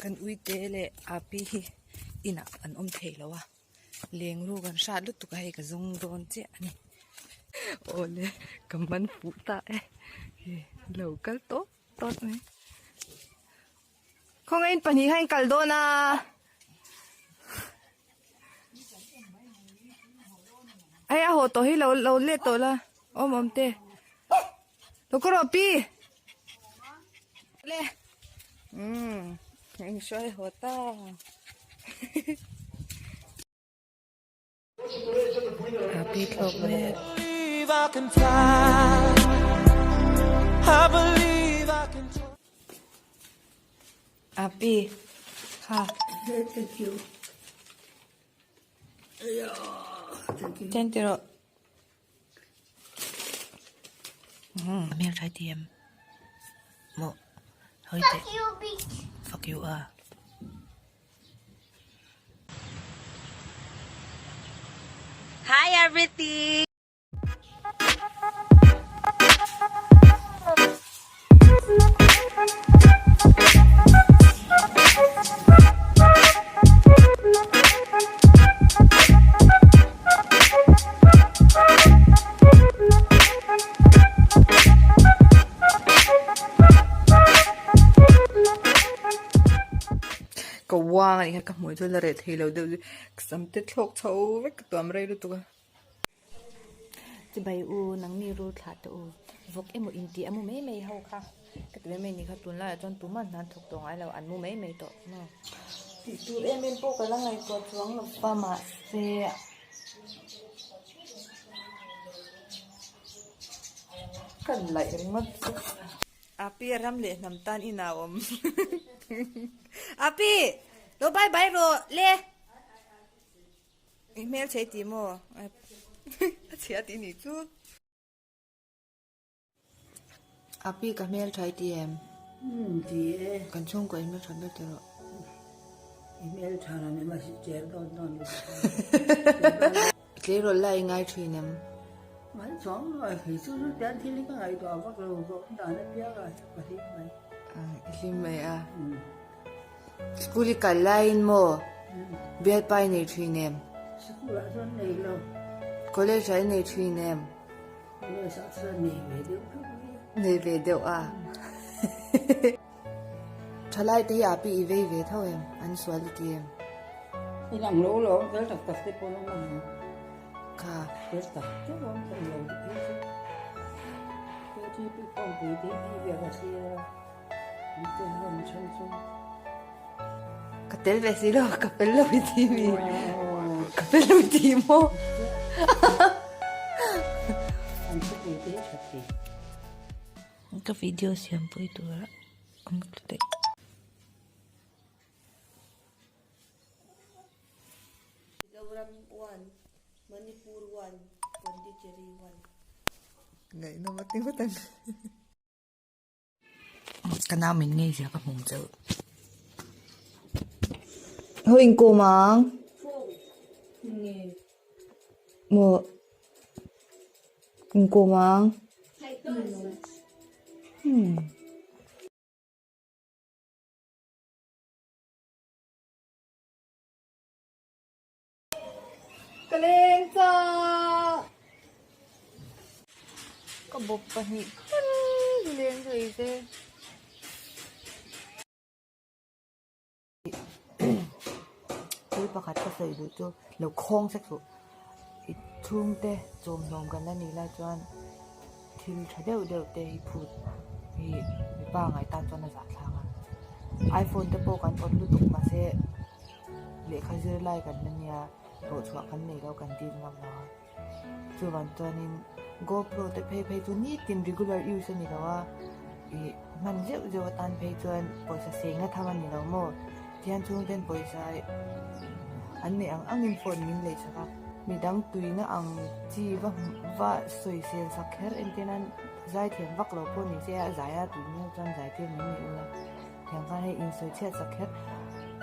Kan uite leh api hi inah an awm thei lo a, leng ru kan hrat lutuk a hei ka zawng dawn chiah a ni. Awle ka man fuh ta e, lo kal tawp tawp mai. Khawngaihin pahnih kha in kal dawn a. Hei a haw tawh hi lo lo let tawh la awm awm te. Lo ka rawh pi. Le. Umm eng hruai haw ta. Happy thlawk mek. Happy kha. Thank you. Thank you. Hmel tha ti em maw hawi teh fuck you a. Hi everything! Ka uang anih kha ka hmuh chu la reh thei lo deuh chu ka sam te thlawk chho vek ka tuam rei lutuk a. Chibai u nangni rul thlah teh u vawk emaw intih a mu mai mai ho kha ka ti mai mai anih kha tunlaiah chuan tumah hna an thawk tawh ngai lo an mu mai mai tawh maw. Tih tur em em pawh ka la ngaihtuah chuang lo va mahse ka laih ringawt chu. Api a ram leh hnam tan in a awm Api lo bye bye rawh le. I hmel chhe ti maw? A chhia tih nih chu. Api ka hmel tha i ti em? Umm ti e. Kan chhungkaw i hmel tha ber ti rawh. I hmel tha lo ni mahse cher dawn dawn ni. Tleirawl lai i ngai thin em? Ngai chuang lo a, kei chu chu tian thil hi ka ngaihtuah vak lo, ka awm dan apiang ah hian ka hlim mai. I hlim mai a. School i kal laiin maw bialpa i nei thin em? School ah chuan nei lo. College ah i nei thin em? College ah chuan nei ve deuh tho mai. Nei ve deuh a. Thalai te hi a pi i vei ve tho em? An sual i ti em? I lang lo lo, fel tak tak te pawh an awm ang. Kha. Fel tak tak awm thei lo te phei chu. KTP khawmpui te hi tih ve ka thlir a. Ka tel ve si lo, ka fel lo i ti mi. Ka fel lo i ti maw? Ka video siam pui tura awm ta daih. Mizoram one, Manipur one, Pondicherry one. Ngaihnawm a ti ngawt ang. Ka nau min ngei zia ka hmu chauh. Ho inkawm ang. Maw inkawm ang. Hmm. Ka leng chah. Ka bawp pahnih tal hi leng thei se. Thil pakhat ka sawi duh chu lo khawng sek suh. I chhungte chawmhlawm kan la nih lai chuan thil tha deuh deuh te hi phut hi mipa ngaih tan chuan a zahthlak a. iPhone te pawh kan awt lutuk mahse. Lehkha zir lai kan la nia, hlawh chhuah kan nei lo kan dil ngam lo a. Chuvang chuanin GoPro te phei phei chu nitin regular use a ni lo a, ih hman zeuh zeuh atan phei chuan pawisa seng a tham a ni lo maw? Tihian chhungten pawisa an neih ang angin phone min lei chak a, midang tuina ang chi va va sawisel sak kher entir nan zaithiam vak lo pawh ni se a zai a tuina chuan zaitir mai ni ula. Tiang khan hei insawi chhiat sak kher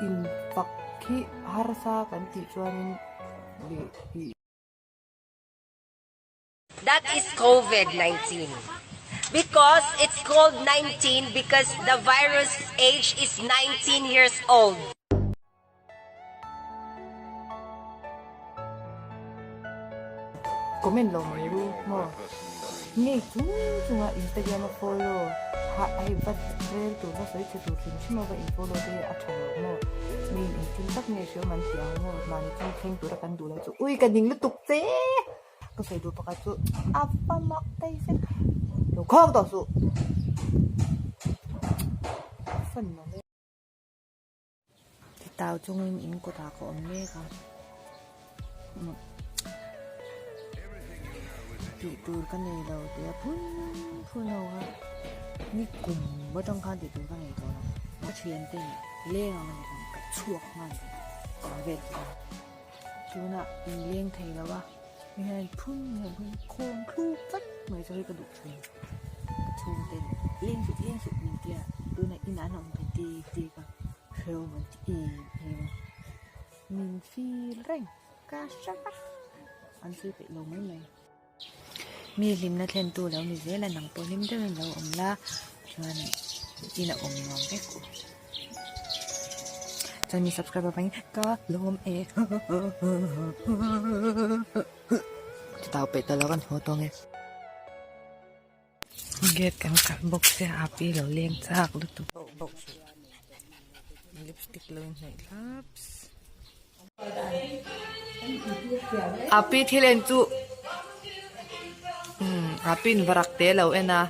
in fak hi harsa kan tih chuanin leh ih. That is Covid 19. Because it's called 19 because the virus age is 19 years old. Comment lo mai ru maw? Ngei chung chunga Instagram a follow ha a hei vat rel tur va sawi chhe tur hrim hrim a va in follow te hi a tha lo maw? Mi in thil tak nge hriau man ti ang maw? Mahni chung thleng tura kan duh lo chu ui ka ning lutuk che! Ka sawi duh pakhat chu a va mak daih zet lo khawk tawh suh! Fan lo e. Titau chungin in kawtah ka awm mek a tih tur ka nei lo tia phun phun ho kha ni kum atang khan tih tur ka nei tawh lo ka thiante leng ang ani ka chhuak nghal ang vel tih a tunah in leng thei lo a mi hian phun hian phun khawm thluk vat mai chu hei ka duh thin ka chhungte leng suh leng suh min tia tunah inah an awm ve dik dik a hrehawm an ti em em a min feel reng ka hre vek an sawi peih lo mai mai. Mi hlimna thlentu lo ni zel a nang pawh hlim deuhin lo awm la chuan in a awm nuam vek u. Chuan mi subscribe avangin ka lawm e chutah peih tawh lo kan haw tawng e. Gate kan kalh bawk sia a pi lo leng chak lutuk. Lipstick lo inhnawih thlaps. A pi thil en chu a pin varak te lo en a.